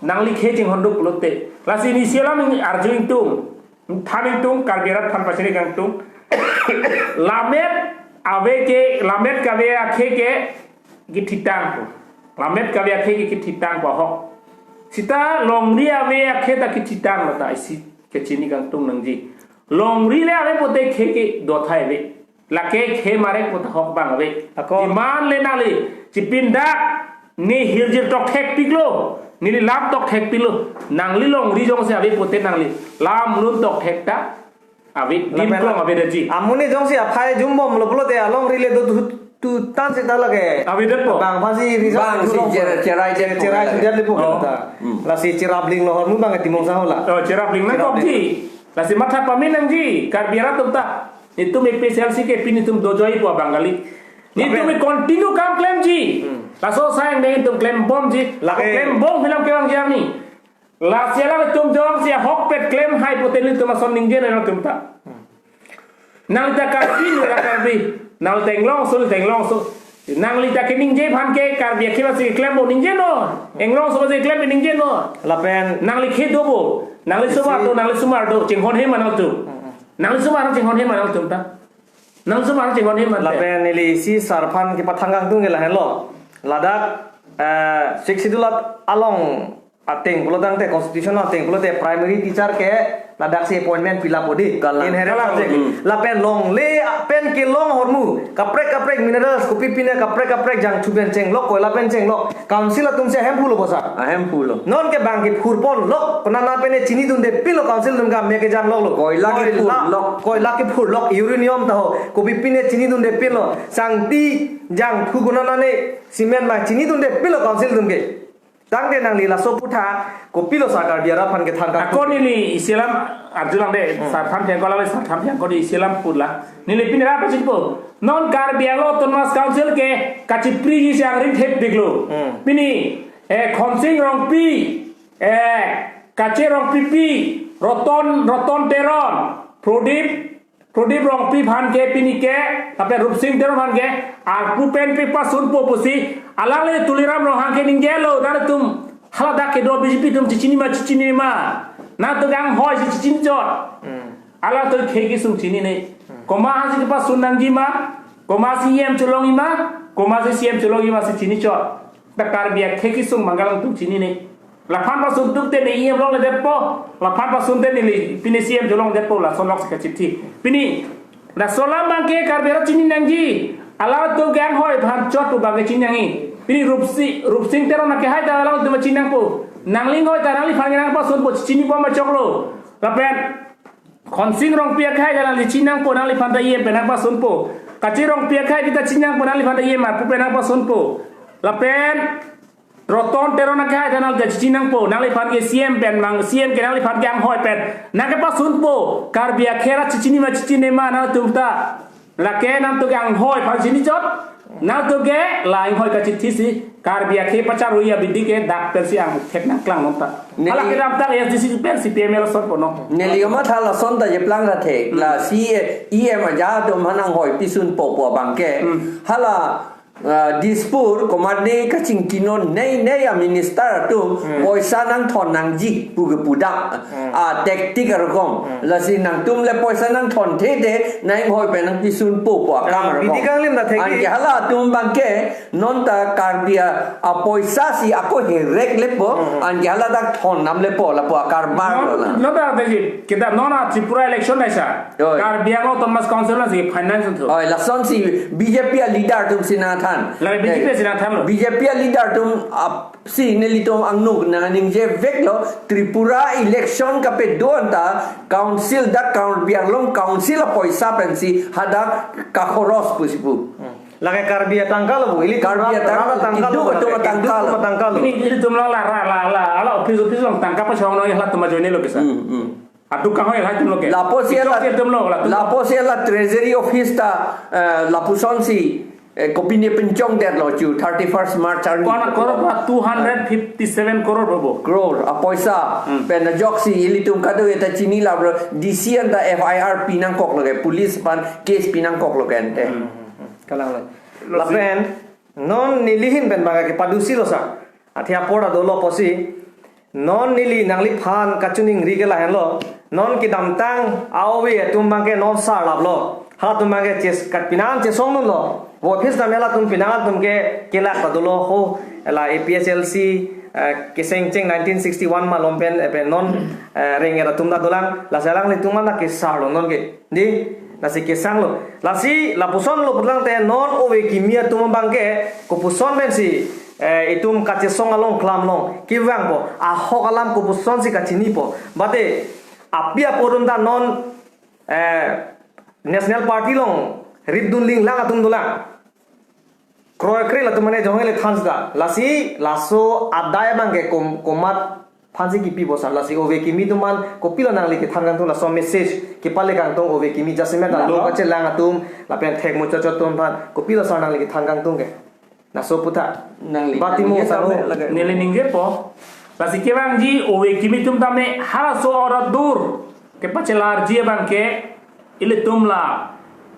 Nangli khei chinghon duk pulote. Lasi neli isi alam arju ingtung. Than ingtung, Karbi arat aphan pachini kangtung. Lammet ave ke, lammet kave akhei ke kethitang pu. Lammet kave akhei ke kethitang pu ahok. Seta longri ave akhei ta kethitang lo ta isi kechini kangtung nangji. Longri le ave pote khei ke dothai ave. Lake khei marek pu ta ahok abang ave. Ako. Demand le nangli. Chipindak. Ne hirjir tokthek piklo. Neli lam tokthek piklo. Nangli longri jongsi ave pote nangli lam lun tokthek ta ave. Lapen Dimklong ave daji. Amonit jongsi aphai jumbomlo pulote alongri le do tu, tu tan seta lake. Ave det po. Bang pasi rizal Bang tu si long cher-, cherai det po cherai lake. Sudet le po Oh. ta. Hmm. Lasi cherabling lo ahormu abang Timung Saho la. Oh, cherabling nang Cherabling. Kokji. Lasi matha pame nangji, Karbi arat atum ta. Netum A P H L C ke pini netum dojoi pu abang kali. Netum Lapen. Continue kam klemji. Hmm. Laso asai angdeng netum klembomji. Lake. Klembom film kevangji arni. Lasi alanglitum jongsi ahokpet klem hai pote netum ason ningje nangtum ta. Hmm. Nangli ta Karbi, nangli ta Karbi. Nangli ta Inglongso, nangli ta Inglongso. Nangli ta keningje aphan ke Karbi akhei aphansi klem bo ningje non. Inglongso aphansi klem ningje non. Lapen. Nangli khei do bo. Nangli osomar Isi. Do, nangli osomar do. Chinghon he ma nangtum. Hmm, hmm. Nangli osomar chinghon he ma nangtum ta. Nangli osomar chinghon he ma te. Lapen neli isi sar aphan kepathang kangtung ke lahenlo. Ladak, eh, Sixth Schedule along ateng pulo tangte, constitution ateng pulote primary teacher ke ladak si appointment pi lapo di. Kalang. Inherent Kalang. Subject. Hmm. Lapen longle pen kelong ahormu. Kaprek kaprek minerals, kopi pine kaprek kaprek jangthu pen chenglok, koila pen chenglok. Council atum si ahemphu lo bosa. Ahemphu lo. Non ke bang kephurpon lok. Konat nat pen ne chinidunde pinlo council atum ke me kejang lok lo. Koila kephur lok. Koila kephur lok. Uranium ta ho. Kopi pine chinidunde pinlo. Sangti jangthu konat nat ne cement ma chinidunde pinlo council atum ke. Tangte nangli laso aphuthak kopilo sar Karbi arat aphan kethan kang? Ako neli isi alam arjulang de, hmm, sarthan thengko la sarthan thengko de isi alam pula. Neli pini ra pachinpo. Non Karbi Anglong Autonomous Council ke kachipriji si angring thepdiklo. Hmm. Pini, eh, Khonsing Rongpi, eh, Kache Rongpipi, Roton, Roton Teron, Prodip, Prodip Rongpi aphan ke pini ke, lapen Rupsing Teron aphan ke, arpu pen pepasunpo pusi, alangli Tuliram Ronghang ke ningjelo, nangtum haladak kedo B J P atum chechini ma, chechinine ma, nangtum anghoi si chechini chot. Hmm. Alangtum khei kesung chinine. Hmm. Komat si kepasun nangji ma, komat si E M cholongji ma, komat si C M cholongji ma si chini chot. Ta Karbi akhei kesung abang alangtum chinine. Laphan pasun tuk te ne E M longledetpo. Laphan pasun te neli pini C M cholongledetpo, lason lok si kachithi. Pini laso alam abang ke Karbi arat chini nangji. Alangtum ke anghoi aphan chot pu abang ke chini nangji. Pini Rupsi, Rupsing Teron akehai ta alangtum chini nangpo. Nangli anghoi ta nangliphan nangpasunpo, chinipo ma choklo. Lapen Khonsing Rongpi akehai ta nangli chini nangpo, nangliphan ta E M pen nangpasunpo. Kache Rongpi akehai ta chini nangpo, nangliphan ta E M arpu pen nangpasunpo. Lapen Roton Teron akehai ta nangli chini nangpo, nangliphan ke C M pen abang, C M ke nangliphan ke anghoi pen nangkepasunpo. Karbi akhei arat chechini ma chechinine ma nangtum ta. Lake nangtum ke anghoi aphan chini chot. Nangtum ke la anghoi kachithi si Karbi akhei pacharui abidi ke dak pensi angthek nangklang non ta. Neli hala kedamtang A S D C pen C P M L son pono. Neli oma tha lason ta jeplang tha the. Hmm. Lasi E M aja atum aphan anghoi pisunpo pu abang ke. Hmm. Hala, ah, Dispur komatne kachingki non nei nei a minister atum, hmm, poisa nangthon nangji pu kepudam. Hmm. A tactic arokom. Hmm. Lasi nangtum le poisa nangthonthe te, nang anghoi pen nangpisunpo pu akam, ah, arokom. Bidi kanglim na thek. Anke hala atum abang ke, non ta Karbi a, apoisa si ako herek lepo, hmm, hmm, anke hala dak thon nam lepo, lapu akarbar lo na. Non, non ta tadi, kita non a Tripura election na sa. Oi. Karbi Anglong Autonomous Council na si finance tu. Oi, lason si B J P a leader atum si nangthan. La B J P, eh, si nangthanlo. B J P a leader atum ap-, si nelitum angno nangningje veklo, Tripura election kapedo anta council, dak Karbi Anglong Council apoisa pensi hadak kakhoros pusi pu. Hmm. Lake Karbi atangka lo bu, ili Karbi rat-, atang-, rat atangka lo, kidu ketum atangka lo. Kidu ketum atangka lo. Ini, ilitum la, la, la, la, la, ala office, office along tangka pachong noi, halatum ajoine lo kesa. Hmm, hmm. Aduk kanghoi halatum lo ke. Lapusi hala, ilitum lo, halatum lo. Lapusi hala Treasury Office ta, eh, lapuson si, eh, kopine penchongdetlo chu, thirty-first March arni. Kona crore ba, two hundred fifty-seven crore bobo. Crore, apoisa. Hmm. Pen ajoksi ilitum kado eta chini labro, D C anta F I R pinangkok lo ke, police aphan case pinangkok lo ke ante. Hmm. Kalang lo. Lapen, non neli ahin pen abang ke padusi lo sa. Athe apor ta dolo pusi. Non neli nangliphan kachiningri ke lahenlo. Non kedamtang a-ove atum abang ke non sarlaplo. Halatum abang ke ches-, kat pinan chesongdunlo. Vo office ta mela atum pinan atum ke kelak ta dolo ho. Ela A P H L C, eh, kesengcheng nineteen sixty-one malom pen, eh, pen non, eh, reng era atum ta dolang. Lasi alanglitum abang ta kesarlo non ke. Di, lasi kesanglo. Lasi lapuson lo putlang te non ove kimi atum abang ke, kopuson pensi, eh, itum kachesong along klam along kevangpo. Ahok alam kopuson si kachinipo. Bate, api apo atum ta non, eh, National Party along ritdun linglang atum dolang. Kroikre latum mane jong le than sida. Lasi laso adai abang ke kom-, komat aphansi kipipo sar. Lasi ove kimi atum aphan kopilo nangli kethan kangtung, laso message kepale kangtung ove kimi jasemet, lo, lo kachelang atum lapen thek muchot chot atum aphan kopilo sar nangli kethan kangtung ke. Laso aphuthak. Nangli, bati mo nangli sar sar lo. Lake. Neli ningjepo. Lasi kevangji ove kimi atum tame halaso ora dur kepachelarji abang ke ilitum la,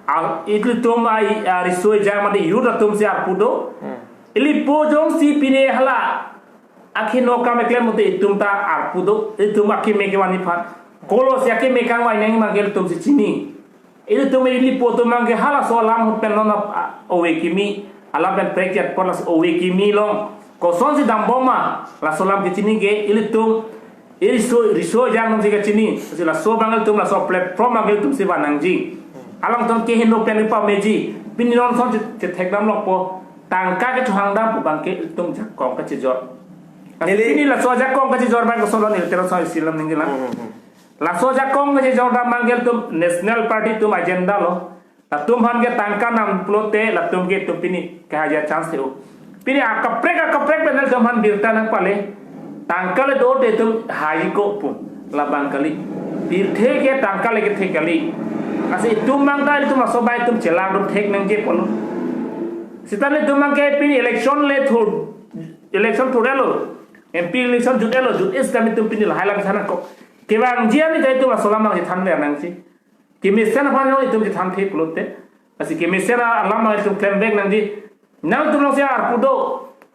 a, ilitum a, a, riso ejang mate youth atum si arpu do. Hmm. Ili po jongsi pine hala akhino kam eklem mate itum ta arpu do, itum akeme kevan aphan. Kolo si akeme kangvai nangji abang ke ilitum si chini. Ilitum ili po atum abang ke halaso alam ahut pen non a, ove kimi, alam pen prekjat pon, lasi ove kimi along kosonsi dambom ma, laso alam kechini ke ilitum, iriso, riso ejang atum si kachini, lasi laso abang ilitum laso platform abang ilitum si van nangji. Alangtum kehingno pen pameji, pini non son che-, chethekdam longpo, tangka kechohangdam pu abang ke ilitum jakong kachejor. Neli pini laso jakong kachejor abang koson lo neli Teron song isi alam ningjelang. Hmm, hmm, hmm. Laso jakong kachejordam abang ke ilitum National Party atum agenda lo. Latum aphan ke tangka nam pulote, latum ke itum pini kehaja chance te o. Pini akaprek akaprek pen nelitum aphan birta nangpale. Tangka le do te itum haiko pu. Labang kali. Pirthe ke tangka le kethe kali. Lasi itum abang ta itum aso bai itum chelang dum thek nangji pulo. Seta nelitum abang ke pini election le thur, election thur-etlo. M P election jut-etlo, jut-et seta itum pini lahai lang sana ko. Kevangji ani ta itum aso alam abang chethan le nangji. Kemesen aphan jong itum chethan thek pulote. Lasi kemesen alam abang itum klem vek nangji. Nangtum alongsi arpu do.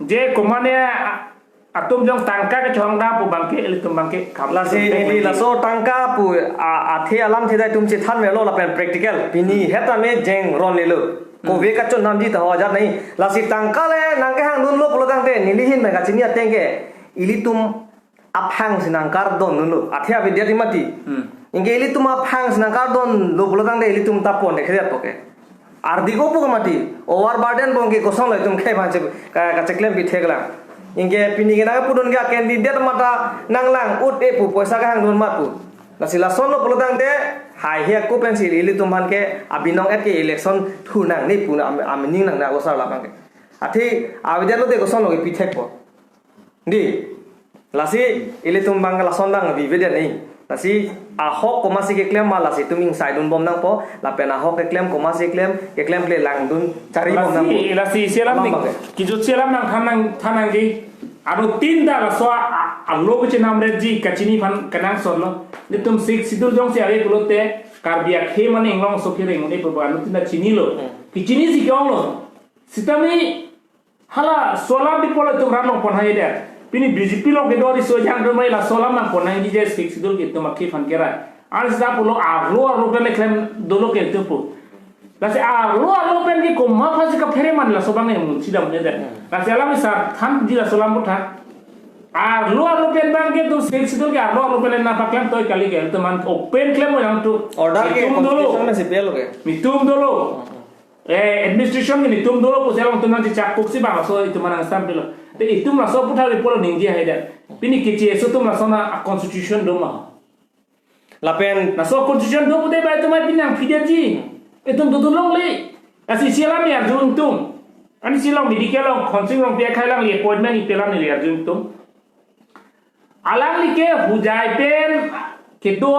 Je komane a-, atum jong tangka kechong da pu abang ke, ilitum abang ke khap. Lasi itum neli thek laso tangka pu a, athe alamthe ta itum chethan velo lapen practical. Pini het ame jeng ron lelo. Hmm. Kove kachon namji ta ho ajat nai. Lasi tangka le nangkehang dunlo pulo tangte neli ahin pen kachini ateng ke ilitum aphang si nangkardon dunlo. Athe avedya di mati. Hmm. Anke ilitum aphang si nangkardonlo pulo tangte ilitum ta pon dekhe det poke. Ardi ko pu ke mati. Overburden pon ke kosonlo itum khei aphan si ka, kacheklem pi thek lang. Anke pini ke nangpudun ke candidate mate nanglang ut-e pu poisa kehang dun mat pu. Lasi lasonlo pulo tangte haihe ako pensi ilitum aphan ke abinong et ke election thu nangne pu na am, amining nangne ako sar labang ke. Athe avedya lote kosonlo ke pi thek po. Di, lasi ilitum abang lason abang vive dia ni. Lasi ahok komatsi keklem ma lasi itum ingsai dunbom nangpo, lapen ahok keklem komatsi keklem, keklemkle lang dun chari bom nangpo. Lasi, lasi isi alam alam ni, abang ke. Kijut isi alam nangthan nang, than nangji. Aru tin ta laso a, a, alo kechenam reji kachini aphan kenangsotlo. Nelitum Sixth Schedule jongsi ave pulote, Karbi akhei mane inglong aso kereng ne purba anuttin ta chinilo. Hmm. Kechinisi ke-onglo. Sitame hala laso alam di polo itum rat along pon haidet. Pini B J P along kedo riso jang do mai laso alam nangpon nangji je Sixth Schedule ke itum akhei aphan kerai. An sita pulo arlo arlo pen le klem dolo ke itum pu. Lasi arlo arlo pen ke komat aphansi kaphere ma laso abang ne munsi dam ne det. Lasi alam isar thanji laso alam puthot. Arlo arlo pen abang ke itum Sixth Schedule ke arlo arlo pen le nangpaklem toi kali ke itum an open klem mo nangtum. Order ke itum dolo. Constitution mensi pelo ke. Itum dolo. Eh, administration ke itum dolo pusi alangtum nangchechak koksi abang laso itum nangsampilo. Te itum laso aputhak report ningje haidet. Pini keche aso atum laso na a constitution do ma. Lapen laso constitution do pute bai itum ai pini nangpidetji. Itum dodun longle. Lasi isi alam arjudun itum. Ani si along medical along Khonsing Rongpi akhei alangli appointment ipi alam neli arjudun itum. Alangli ke Hojai pen kedo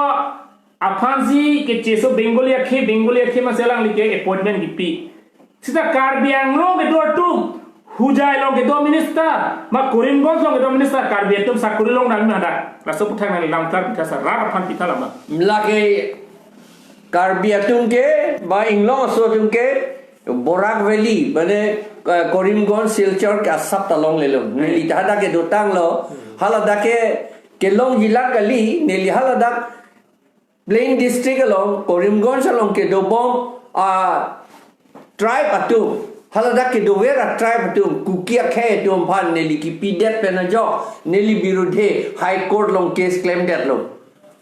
aphansi keche aso Bengali akhei, Bengali akhei masi alangli ke appointment kipi. Sita Karbi Anglong kedo atum, Hojai along kedo minister, ma Karimganj along kedo minister, Karbi atum sakori long nang ma hadak. Laso aputhak nangli lamklar pitha sar, rat aphan pitha lama. Lake Karbi atum ke, ba inglong aso atum ke, Barak Valley, mane, eh, Karimganj, Silchar ke asap ta longlelo. Hmm. Neli ta hadak kedotanglo, hmm, haladak ke kelongji lang kali, neli haladak plain district along, Karimganj along kedobom, ah, tribe atum, haladak kedover a tribe atum, Kuki akhei atum aphan neli kipidet pen ajok, neli birudhe High Court along case klemdetlo.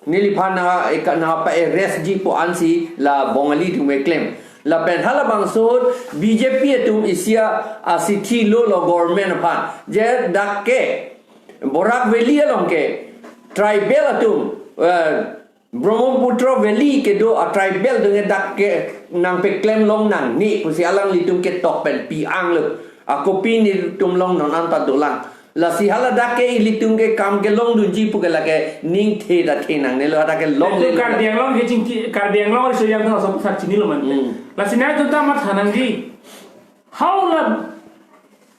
Neliphan na eka na pa-arrest ji pu ansi la Bongali atum keklem. Lapen halabangso ahut B J P atum isi a, asithi lolo government aphan. Je dak ke Barak Valley along ke tribal atum, eh, Brahmaputra Valley kedo a tribal atum ke dak ke nangpeklem long nangne pusi alanglitum ketok pen pi-anglo. Ako pini itum long non anta dolang. Lasi haladak ke ilitum ke kam kelongdunji pu ke lake ningthe ta the nangnelo, hadak ke long. Itum le Karbi Anglong ke chingki, Karbi Anglong riso jang atum laso aputhak chinilo mante. Hmm. Lasi nangtum ta matha nangji. Hau la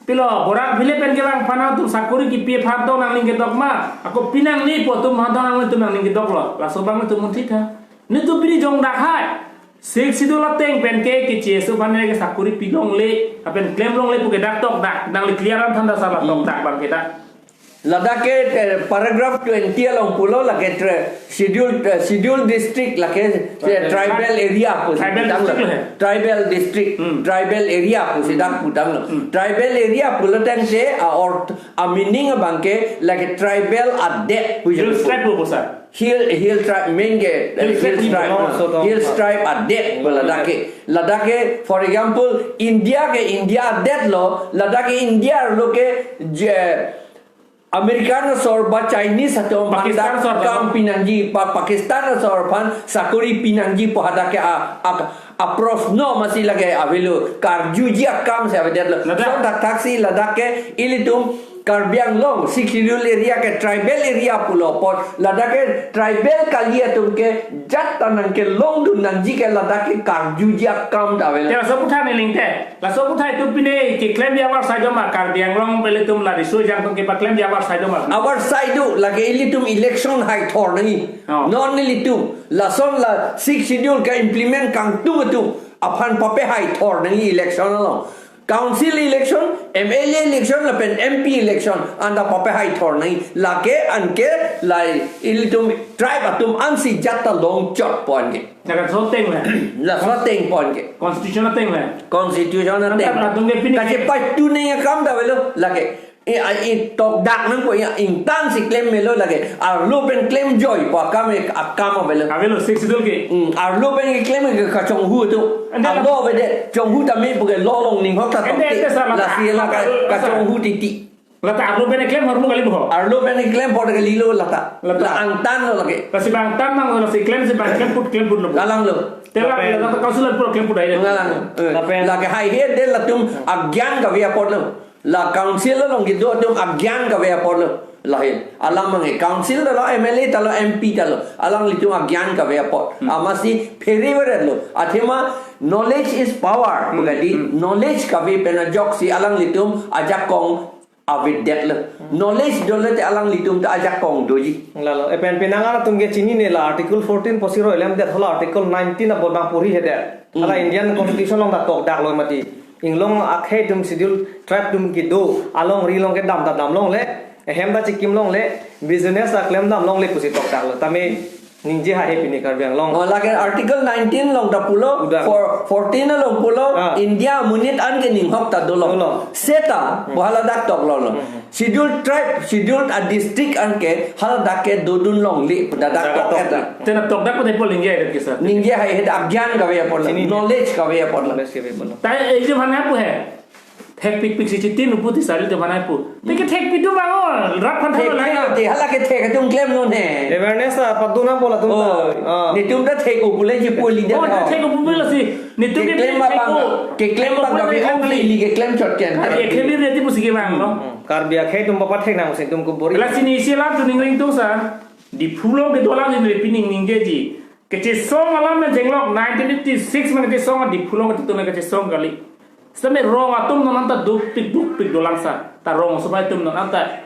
pilo Barak Valley pen kelang aphan atum sakori kipi aphan do nangning kedok ma. Ako pi nangne pu atum aphan do nangning, itum nangning kedoklo. Laso abang itum munthi tha. Netum pini jongdak hai. Sixth Schedule ateng pen ke keche aso aphan ke sakori pi longle, lapen klem longle pu ke dak tokdak, nangli clear an than da sala, hmm, tokdak abang ke dak. Ladak ke, eh, paragraph twenty along pulo lake tre-, schedule, eh, schedule district lake, eh, tribal, tribal area pu tribal district lo he. Tribal district, hmm, tribal area pusi dak putanglo. Hmm. Tribal area pulo tangte a or a meaning abang ke lake tribal adet pu. Hill tribe lo pusi. Hill, hill tribe, main ke, hill tribe, hill tribe, hill tribe adet pu ladak ke. Ladak ke, for example, India ke India adet lo, ladak ke India lo ke je, American asor ba Chinese atum aphan Pakistan asor kam pinangji, pa Pakistan asor aphan sakori pinangji pu hadak ke a, a, aprosno masi lake avelo, karjuji akam si avedetlo. Ladak. So thakthak si ladak ke ilitum Karbi Anglong Sixth Schedule area ke tribal area pulo apot, ladak ke tribal kali atum ke jat ta nangkelongdun nangji ke ladak ke karjuji akam ta avelo. Te laso aputhak neli ingte. Laso aputhak itum pine keklemji avarsai do ma, Karbi Anglong pen ilitum la riso ejang atum kepaklemji avarsai do ma? Avarsai do, lake ilitum election haithor nangji. Oh. Non ilitum lason la Sixth Schedule ke implement kangtung atum aphan papehaithor nangji election along. Council election, M L A election, lapen M P election, anta papehaithor nangji. Lake anke lai ilitum tribe atum ansi jat ta longchotpo anke. Laso ateng le. Laso atengpo anke. Constitution ateng le. Constitution ateng. Anta atum ke pini kachepaitu nangji akam ta avelo lake. I, a, i tokdak nangpo, i, ingtan si klem melo lake. Arlo pen klemjoipo akam, e, akam avelo. Avelo, Sixth Schedule ke. Hmm, arlo pen keklem ke kachonghu atum. Ante la- Arlo avedet, chonghu tame puke lo along ninghok ta tokte. Ante, ante sir, lata, lasi la ka, lata, lata. Kachonghu titi. Lata arlo pen klem ahormu kali bo. Arlo pen klem ahormu kalilo lata. Lata. La angtan lo lake. Lasi bang angtan mang lo, lasi klem si bang klemput, klemputlo. Lalang lo. Te la, lapen la council pura klemput ai. Lalang. Eh. Lapen. Lake haihedet latum agyan kave apotlo. La council along kedo atum agyan kave apotlo. Lahei. Alam mange council ta lo, M L A ta lo, M P ta lo. Alanglitum agyan kave apot. Hmm. Amatsi phereveret lo. Athema knowledge is power. Hmm, pu kali, hmm. Knowledge kave pen ajoksi alanglitum ajakong avedetlo. Hmm. Knowledge dolo te alanglitum ta ajakong doji. Lalo, e pen penang atum ke chinine la Article fourteen pusi ro elemdet, hala Article nineteen abang puri hede. Hmm. Hala Indian Constitution along ta tokdaklo mati. Inglong akhei atum Schedule Tribe atum kedo alongri along kedam ta damlongle, ehem ta chikimlongle, business ta klemdamlongle pusi tokdaklo. Tame ningje haihe pini Karbi Anglong. Oh, lake Article nineteen along ta pulo, udah. For, fourteen along pulo, ah. India amonit anke ninghok ta dolo. Dolo. Seta, hmm. Bo haladak toklo lo. Hmm, hmm. Schedule Tribe, Schedule a district anke haladak ke dodunlongle, pu ladak dak tok tok. Tena tokdak pu tepol ningje haihe ke sir. Ningje haihe, agyan kave apotlo. Sini. Knowledge kave apotlo. Knowledge kave apotlo. Tai eji mana pu he? Thekpikpik si chitin upu ti sari te mana pu. Te ke thekpi do bang o, rat phan thek thang lang. Te hala ke thek atum klemnon he. Awareness ta padu nangpo latum ta. Oh. Ah. Netum ta thek-o pule ji puli de. Oh, ta thek-o pule lasi. Netum ke keklem thek-o. Abang, keklem abang kami thek-o kali. Ili keklem chot ken. Karbi akhei ri ati pusi ke bang lo. Hmm. Karbi akhei atum papathek nang si atum kubori. Lasi neli isi alam tu ningring tu sir. Diphu along kedo alam neli pining ningjeji. Kechesong alam pen chenglok nineteen eighty-six pen kechesong, Diphu along kedo atum kechesong kali. Sitame rong atum non anta dukpik dukpik dolang sir. Ta rong asomar atum non anta.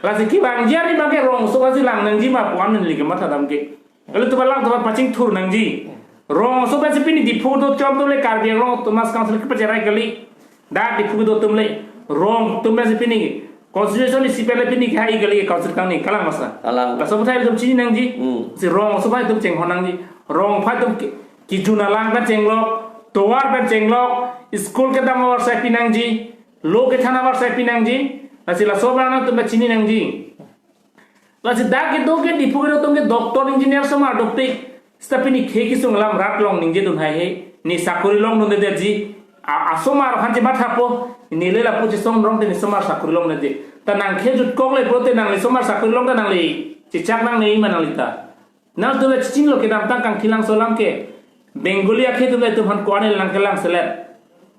Lasi kevangji arni abang ke rong asomar si lang nangji ma pu an neli kematha dam ke. Lalu tuba lang tuba pachingthur nangji. Rong asomar si pini Diphu do chom atum le Karbi Anglong Autonomous Council kepacherai kali. Dak Diphu do atum le. Rong atum si pini constitution isi pen le pini kehai kali council kangni, kalang ma sir. Kalang. Laso aputhak itum chini nangji. Hmm. Si rong asomar itum chinghon nangji. Rong aphan itum ki, kijun alang pen chenglok, tovar pen chenglok, school kedam avarsai pi nangji, lo kethan avarsai pi nangji. Lasi laso abang nangtum ta chini nangji. Lasi dak kedo ke Diphu kedo atum ke doctor engineer asomar dopik. Seta pini khei kesung alam rat along ningjedun haihe. Ne sakori longdundedetji. A, asomar aphan chemathapo. Neli lapu chesong rong te ne asomar sakori longdunde. Ta nang khei jutkokle pulote nangli asomar sakori long ta nangli chechak nangne ma nangli ta. Nangtum le chichinilo kedamtang Kangthilangso alam ke. Bengali akhei atum le itum aphan ko-an nangkelang selet.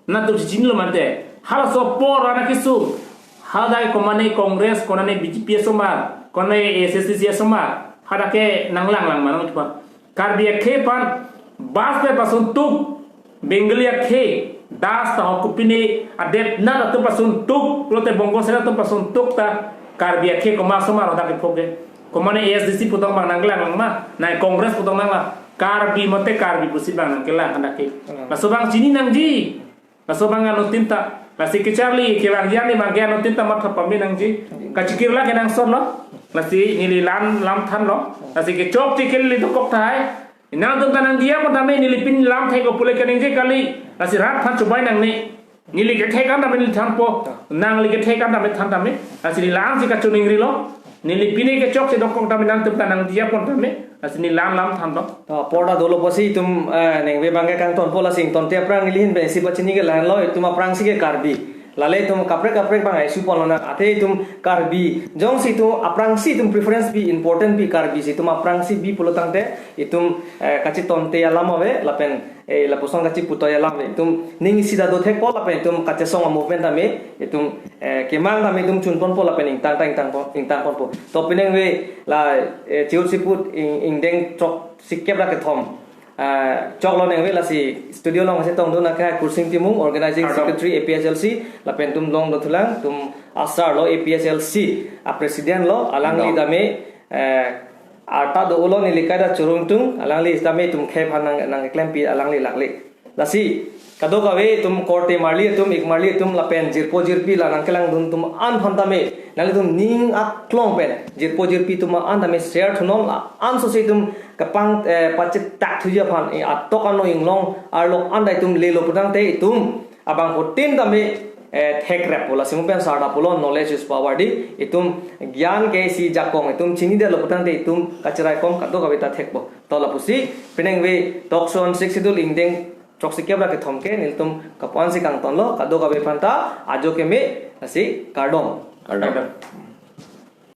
Nangtum chichinilo mante. Halaso apor ana kesung. Hadak ke komane Congress, konane B J P asomar, konane A S D C asomar. Hadak ke nanglanglang ma nangtum aphan. Karbi akhei aphan bas pen pasun tuk. Bengali akhei, Das ta ho kopine adet nat atum pasun tuk, pulote Bongo Sena atum pasun tuk ta Karbi akhei komat asomar hadak kephok ke. Komane A S D C pu tong abang nangkelanglang ma, nai Congress pu tong nanglang. Karbi mate Karbi pusi abang nangkelang hadak ke. Hmm. Laso abang chini nangji. Laso abang anuttin ta. Lasi kecharli kevangji arni abang ke anuttin ta matha pame nangji. Kachikirla kenangsotlo. Lasi neli lam lam thanlo. Lasi kechokche kali dokok tahai. Nangtum ta nangdiya pon tame, neli pini lam thek-o pule keningje kali. Lasi rat aphan chobai nangne. Neli kethek an tame neli thanpo. Nangli kethek an tame than tame. Lasi neli lam si kachoningrilo. Neli pini kechokche dokok tame nangtum ta nangdiya pon tame. Lasi neli lam lam thanlo. To, apor ta dolo pusi itum, eh, ningve abang ke kangtonpo, lasi ingtonte aphrang neli ahin pensi pachini ke lahenlo, itum aphrangsi ke Karbi. Lale itum kaprek kaprek bang ai suponlonang, athe itum Karbi jongsi itum aphrangsi itum preference pi, important pi, Karbi si itum aphrangsi bi pulo tangte itum eh, kachetonte alam ave lapen eh, lapuson kacheputote alam ave. Itum ning isi ta dothekpo lapen itum kachesong a-movement tame itum eh, kemang tame itum chunponpo lapen ingtang ta ingtangpon, ingtangponpo. To penang ave la eh, chiut siput ing, ingdeng choksikep ra kethom. Ah, choklo nang ave, lasi studio along si tongdun nangkehai Kursing Timung, Organizing Kardom. Secretary A P H L C, lapen itum longdun thulang, itum asar lo A P H L C a-president lo, alangli Kardom. Tame eh, arta do-olo neli kaita churungtung, alangli tame itum khei aphan nang, nangklempi alangli lakle. Lasi kadokave itum korte marli atum, ik marli atum lapen jirpo jirpi la nangkelangdun atum an aphan tame nanglitum ning aklong pen jirpo jirpi atum an tame share thunon, la-an sosi itum kapang eh, pachetak thuji aphan, eh, atok ano inglong arlo an ta itum lelo putangte itum abangphutin tame eh, thekreppo. Lasi mo pen sar ta pulo, knowledge is power di. Itum gyan ke isi jakong, itum chinidetlo putangte itum kacheraikom kadokave ta thekpo. To lapusi penang ave Talk Show on Sixth Schedule ingdeng choksikep ra kethom ke nelitum kapu-an si kangtonlo, kadokave aphan ta ajo keme, lasi kardom. Kardom.